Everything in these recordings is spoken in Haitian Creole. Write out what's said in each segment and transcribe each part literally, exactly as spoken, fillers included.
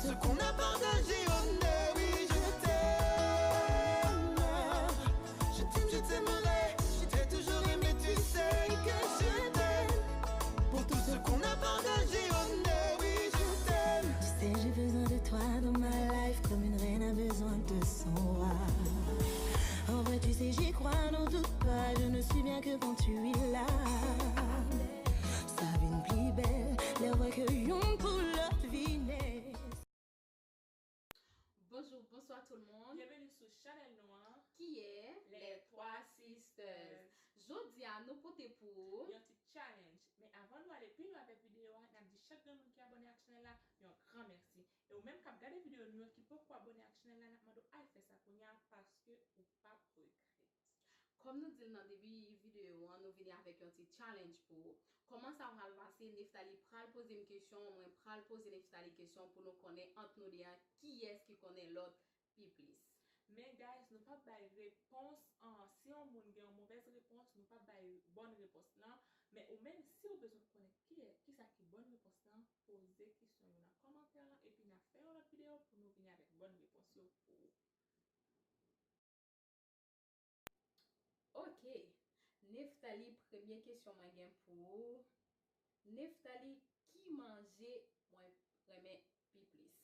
Ce qu'on a partagé, oh mais oui, je t'aime. Je t'aime, je t'aimerai, je t'ai toujours aimé, tu sais que je t'aime. Pour tout ce qu'on a partagé, oh mais oui, je t'aime. Tu sais, j'ai besoin de toi dans ma life comme une reine a besoin de son roi. En vrai, tu sais, j'y crois, n'en doute pas, je ne suis bien que quand tu es là. Sa vin pi bèl lè w wè ke youn pou lòt vin nèf. Bonjou, bonswa tout le monde. Byenveni sou chanèl nou an. Ki ye Les Trois Sisters. Jodi a nou pote pou ou yon ti challenge. Men avan nou ale pi lwen avèk videyo a, n ap di chak grenn moun ki abòne ak chanèl la yon gran mèsi. E ou menm k ap gade videyo nou yo ki poko abòne ak chanèl la, n ap mande w al fè sa kounye a paske ou p ap regrèt. Kòm nou di l nan debi videyo an, nou vini avèk yon ti challenge pou ou. Kòman sa pral pase? Nephtalie pral poze m kesyon, mwen pral poze Nephtalie kesyon pou nou konnen ant nou de a kiyès ki konnen lòt pi plis. Men guys, nou p ap bay repons an, si yon moun gen yon movèz repons, nou p ap bay bòn repons lan. Men ou menm, si w bezwen konnen kiyè, kisa ki bòn repons lan, poze kesyon yo nan kòmantè lan, epi n a fè yon lòt videyo pou nou vini avèk bòn repons yo pou ou. Ok. Nephtalie, premye kesyon mwen gen pou ou. Nephtalie, ki manje mwen renmen pi plis?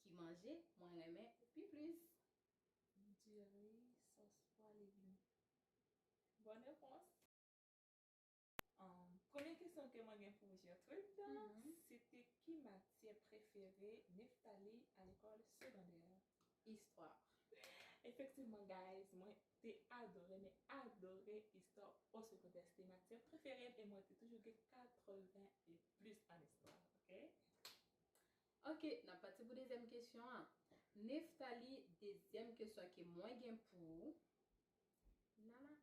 Ki manje mwen renmen pi plis? Diri, sòs pwa, legim. Bòn repons. Um, premye kesyon ke mwen gen pou Gertrude, se te ki matyè prefere Nephtalie a lekòl segondè? Istwa. Efektivman, guys, mwen te adore, men adore istwa o segondè. Se te matyè prefere m e mwen te toujou gen katreven e plis an istwa, ok? Ok, n ap pati pou dezyèm kesyon an. Nephtalie, dezyèm kesyon ke mwen gen pou ou. Nana.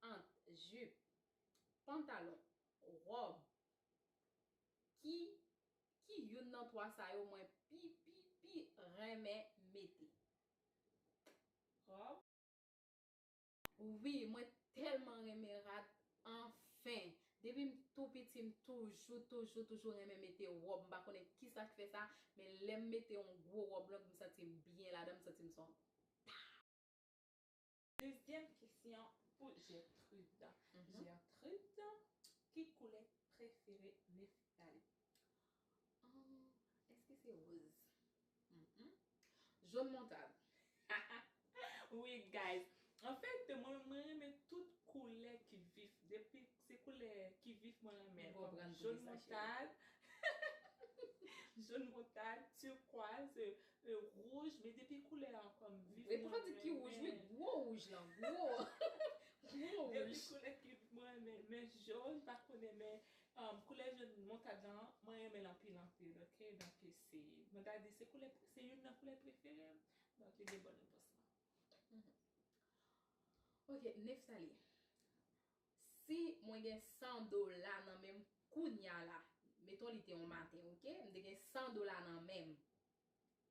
Ant jip, pantalon, wòb, ki, ki youn nan twa sa yo mwen pi, pi, pi renmen mete? Wòb. Wi, mwen tèlman renmen rad, anfen. Depi m tou piti, m toujou, toujou, toujou renmen mete wòb. M pa konnen kisa k fè sa, men lè m mete yon gwo wòb long, m santi m byen ladan, m santi m se yon Dezyèm kesyon pou Gertrude. Gertrude, ki koulè prefere Nephtalie? Oh, èske se woz? Jòn montad. Wi, guys. Anfèt, mwen, mwen renmen tout koulè ki vif. Depi se koulè ki vif mwen renmen. Kòm jòn montad, jòn montad, turquoise, euh, wouj, men depi koulè a kòm vif. E pou fè di ki wouj, wi, gwo wouj lan, gwo. Gwo wouj. Depi koulè ki vif mwen renmen, men jòn, pa konnen, men, um, koulè jòn montad lan, mwen renmen l anpil, anpil, ok? Donk, se, mwen ta di se koulè, se youn nan koulè prefere m. Donk, li gen bòn repons lan. Ok, Nephtalie. Si mwen gen san dola nan men m kounya la, meton li te yon maten, ok? M te gen san dola nan men m.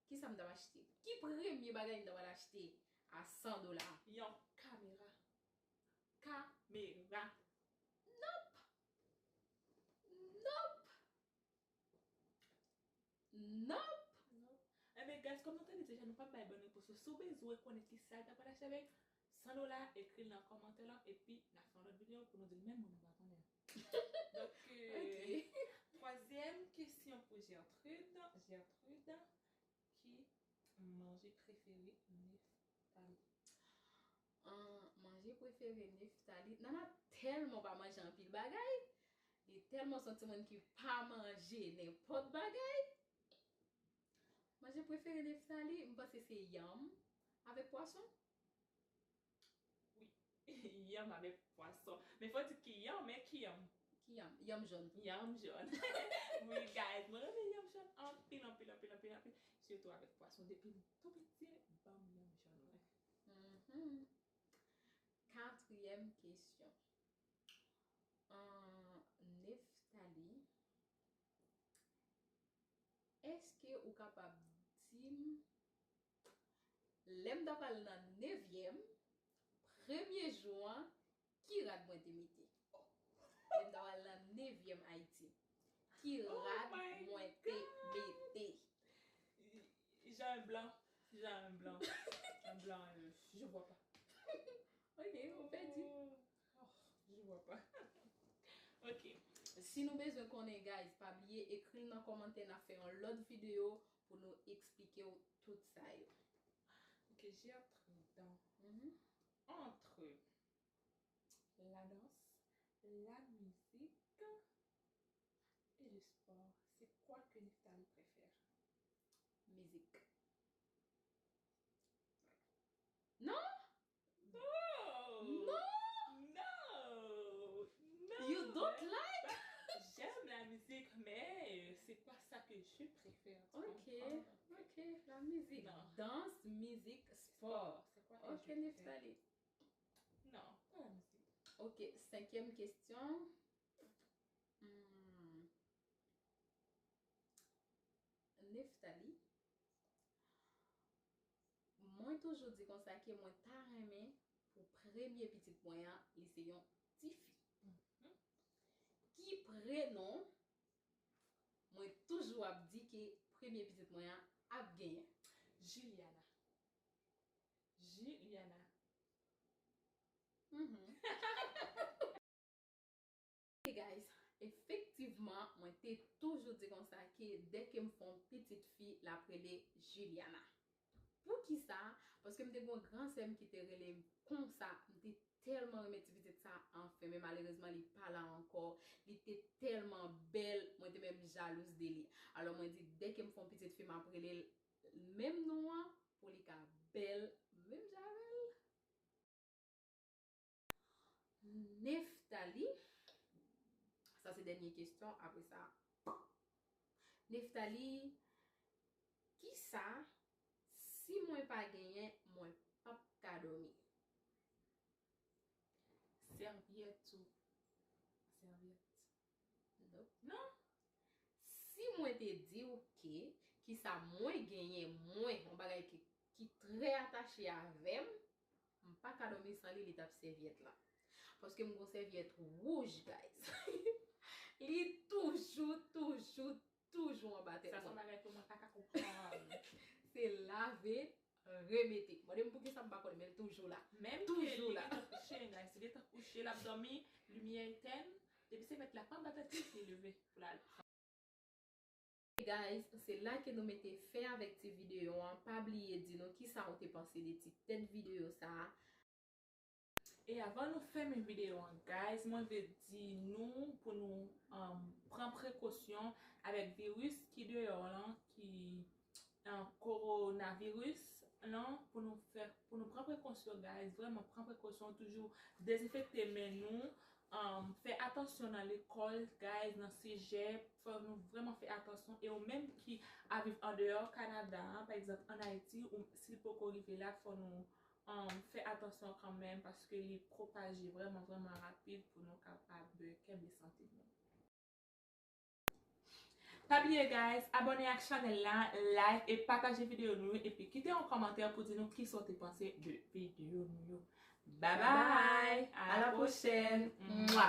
Kisa m t ap achte? Ki premye bagay m ta pral achte a san dola? Yon kamera. Kamera. Nope. Nope. Nope. Nope. Enben, guys, kòm nou te di deja, nou p ap bay bòn repons yo. Si w bezwen konnen kisa l ta pral achte avèk san dola, ekri l nan kòmantè lan, epi n a fè yon lòt videyo pou nou di l menm moun nou pa konnen. Donk, euh, twazyèm kesyon pou Gertrude. Gertrude, ki manje prefere Nephtalie? Ah, manje prefere Nephtalie. Nana tèlman pa manje anpil bagay. Li tèlman se yon timoun ki pa manje nenpòt bagay. Manje prefere Nephtalie, m panse se yanm avèk pwason. Wi. Yanm avèk pwason. Men fò di ki yanm, men ki yanm? Ki yanm? Yanm jòn. Yanm jòn. Wi, guys, mwen renmen yanm jòn anpil, anpil, anpil, anpil, anpil. Sitou avèk pwason. Depi m tou piti, ban m yanm jòn mwen. Mhm. Katriyèm kesyon. Ahn, Nephtalie, èske ou kapab di m, lè m ta pral nan nevyèm, premye jou an, ki rad mwen te mete? Lè m ta pral nan nevyèm Ayiti, ki rad mwen te mete? J'ai un blanc. J'ai un blanc. Un blanc, euh, je vois pas. Ok, ou pèdi. Oh, oh, je vois pas. Ok. Si nou bezwen konnen, guys, pa bliye ekri l nan kòmantè, n ap fè yon lòt videyo pou nou eksplike w tout sa yo. Ok, j'ai entre dans, Mhm. entre la danse, la musique et le sport. C'est quoi que Nephtalie préfère? Mizik. Non? Oh! Non! No! No! You don't like? J'aime la musique, mais euh, c'est pas ça que je préfère. Tu Ok, comprends? Ok, la mizik. Non. Dans, mizik, sport. C'est quoi que Ok, je préfère? Nephtalie. Non, pas la musique. Ok, senkyèm kesyon. Hmm. Nephtalie, mwen toujou di konsa ke mwen ta renmen pou premye pitit mwen an, li se yon tifi. Ki prenon mwen toujou ap di ke premye pitit mwen an ap genyen? Juliana. Juliana. Mhm. Hey guys, efektivman, mwen te toujou di konsa ke dèke m fè yon pitit fi, l ap rele Juliana. Poukisa? Paske m te gen yon gran sè m ki te rele m konsa. M te tèlman renmen ti pitit sa anfen, men malerezman li pa la ankò. Li te tèlman bèl, mwen te menm jalouz de li. Alò mwen di, dèke m fè yon pitit fi, m ap rele l menm non an pou li ka bèl menm jan avè l. Nephtalie, sa se dènye kesyon, apre sa. Nephtalie, kisa si mwen pa genyen, mwen p ap ka dòmi? Sèvyèt ou. Sèvyèt. Nope. Non? Si mwen te di w ke kisa mwen genyen, mwen, yon bagay ki, ki trè atache avè m, m pa ka dòmi san li, li t ap sèvyèt la. Paske m gon sèvyèt wouj, guys. Li toujou, toujou, toujou anba tèt Sa se yon mwen. Bagay ke mwen pa ka konprann. Se lave, remete. Mande m poukisa m pa konnen, men l toujou la. Menm Toujou ke la. Li gentan kouche, guys. Li gentan kouche, l ap dòmi, limyè etèn. Depi se mèt la pa anba tèt li, li leve pou l ale. Guys, se la ke nou mete fen avèk ti videyo an. Pa bliye di nou kisa ou te panse de ti tèt videyo sa a. E avan nou fèmen videyo an, guys, mwen vle di nou pou nou um, pran prekosyon avèk viris ki deyò lan, ki um, kowonaviris lan, pou nou fè, pou nou pran prekosyon, guys, vrèman pran prekosyon, toujou dezenfekte men nou, um, fè atansyon nan lekòl, guys, nan sejèp, fò nou vrèman fè atansyon. E ou menm ki ap viv andeyò Kanada, pa egzanp, ann Ayiti, ou si l poko rive la, fò nou um, fè atansyon kanmenm, paske li pwopaje vrèman, vrèman rapid pou nou kapab kenbe sante nou. Pa bliye, guys, abòne ak chanèl la, like e pataje videyo nou yo, epi kite yon kòmantè pou di nou kisa w te panse de videyo nou yo. Bye bye! À la prochaine! Mwa!